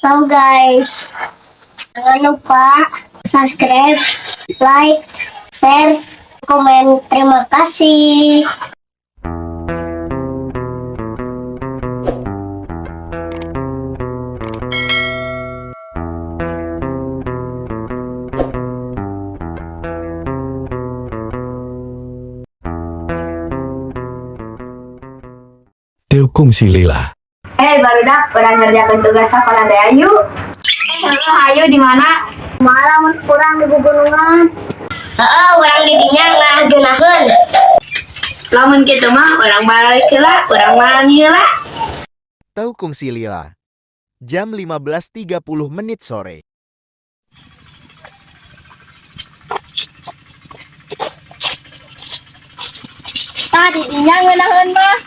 Halo guys, jangan lupa subscribe, like, share, komen. Terima kasih. Teu kungsi lila. Hei barudak, urang ngerjakan tugas sekolah teh, ayo. Eh, halo, ayo di mana? Malam kurang di pegunungan. Heeh, urang di dinya ngageunaheun. Lamun kitu mah urang balik heula, urang mandi heula. Teu kungsi lila. Jam 15.30 menit sore. Tah di dinya ngeunaheun mah.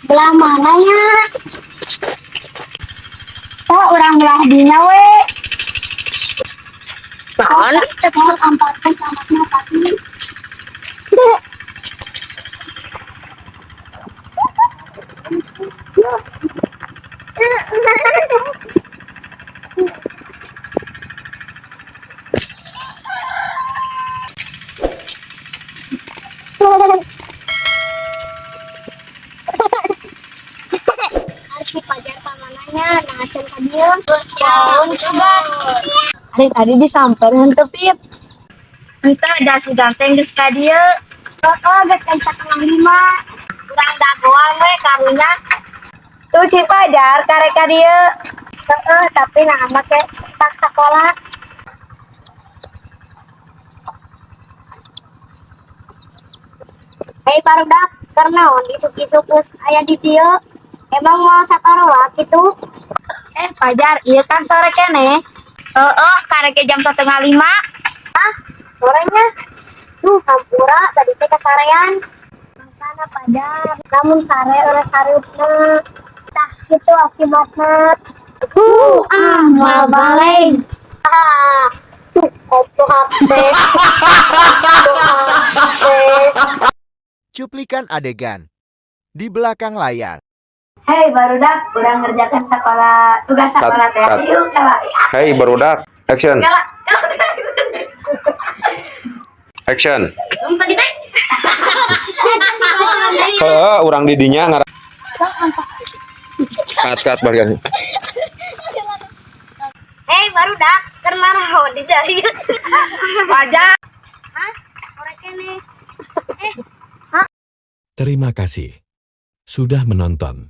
Belah mana nya? Tah, urang belah dinya we. Naon? Cek ampatkan samakna tapi. Si Pajar ka mana nya? Nah, can ka dieu. Naon sugan? Ari tadi disamperin henteu, Pip? Entah da si ganteng geus ka dieu. Heeh, geus kan 4.30. Urang dagoan we karunya. Tuh si Fajar karek ka dieu. Heeh, tapi nah make tak sekolah. Hei barudak, kunaon isuk-isuk geus aya di dieu? Emang mau sakarola gitu? Eh Fajar, ieu kan sore keneh. Heeh, karek jam 4.30. Ah, sorenya. Duh, hampura tadi teh kasarean. Makana Pajar, lamun sare ulah sareupna. Tah kitu akibatna. Ah, moal balik. Ah, tuh koplak teh. Teh. Cuplikan adegan. Di belakang layar. Hei barudak, urang ngerjakan sekolah tugas sekolah teh. Cut, cut. Ayo kala. Hei barudak, action, Kala. Action. Tadi teh. Heeh, urang di dinya ngara. Cut, cut, balikan. Hei barudak, kunaon di dari. Fajar. Hah? Sore keneh. Terima kasih sudah menonton.